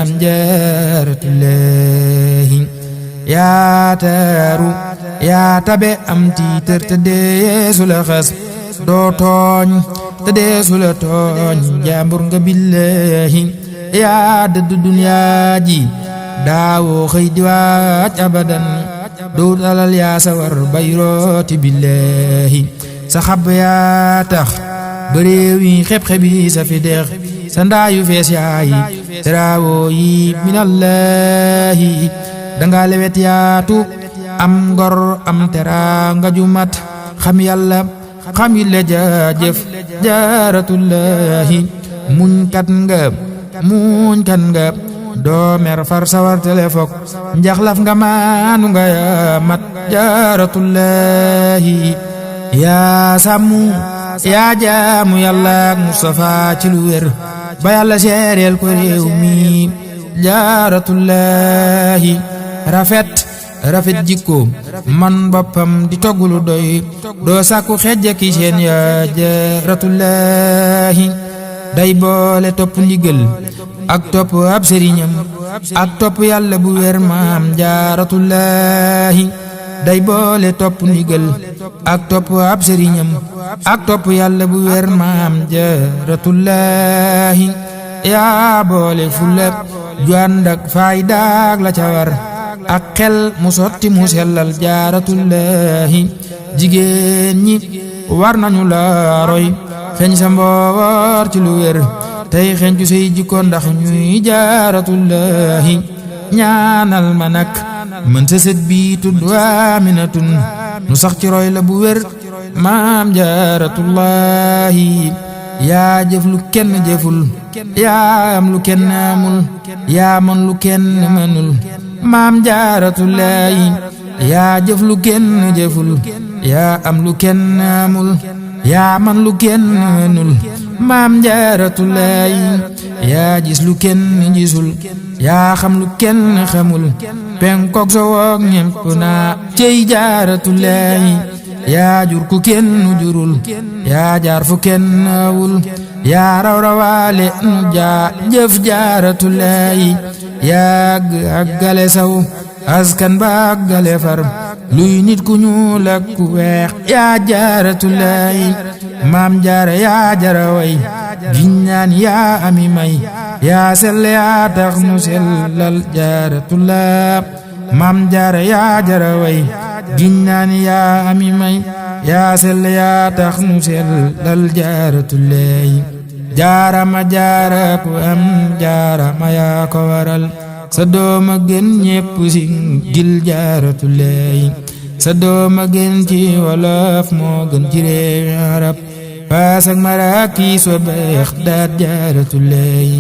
maam jaaratullahi yaa taaru yaa tabe am tiitër te deesu la xas doo tooñ te deesu la tooñ jaambur nga billahi yaa dëdd duniyaa ji daawoo xëy di waaj abadan doo dalal yaa sawar bayrooti billahi sa xab yaa tax bëréew yi xeb-xebi sa fi deex sa ndaayu fees yaayi teraawoo yi minallahi danga lewet yaatu am ngor am teraanga ju mat xam yàlla xam yi la jaajëf jaaratullahi muñ kat nga doo mer far sawar telefok njaxlaf nga maanu nga yaa mat jaaratullahi yaa sàmmu yaa jaamu yàlla ak Mustafa ci lu wér ba yàlla seereel ko réew mi jaaratullahi rafet jikko man boppam di toggulu doy doo sàkku xejja ki seen yaa jaaratullahi day boole topp ndigal ak topp ab sëriñam ak topp yàlla bu wér maam jaaratullahi day boole topp ndigal ak topp ab sëriñam ak topp yàlla bu wér maam jaaratullahi yaa boole fulla ju ànd ak faydaak la ca war ak xel mu sotti mu sellal jaaratullahi jigéen ñi war nañu la roy xeñ sa mboor ci lu wér tey xeñ cu say jikko ndax ñuy jaaratullahi ñaanal ma nak mën sa sët bi tudd Aminatun nu sax ci roy la bu wér maam jaaratullahi yaa jëf lu kenn jëful yaa am lu kenn amul yaa man lu kenn mënul maam jaaratullahi yaa jëf lu kenn jëful yaa am lu kenn amul yaa man lu kenn mënul maam jaaratullahi yaa gis lu kenn gisul yaa xam lu kenn xamul penkook sowook ñépp naa cey jaaratullahi yaa jur ku kenn jurul yaa jaar fu kenn awul yaa raw rawaale nu jëf jaaratullahi yaa àggale saw askan ba àggale far luy nit ku ñuul ak ku weex yaa jaaratullahi maam jaara yaa jara way giññaan yaa ami may yaa sell yaa tax nu sellal jaaratullah maam jaara yaa jara way giññaan yaa ami may yaa sell yaa tax nu sellal jaaratullahi jaarama jaara ku am jaarama yaa ko waral sa dooma gën ñépp siggil jaaratullahi sa dooma gën ci wolof moo gën ci réewi arab paas ak maraaki so beex daat jaaratullahi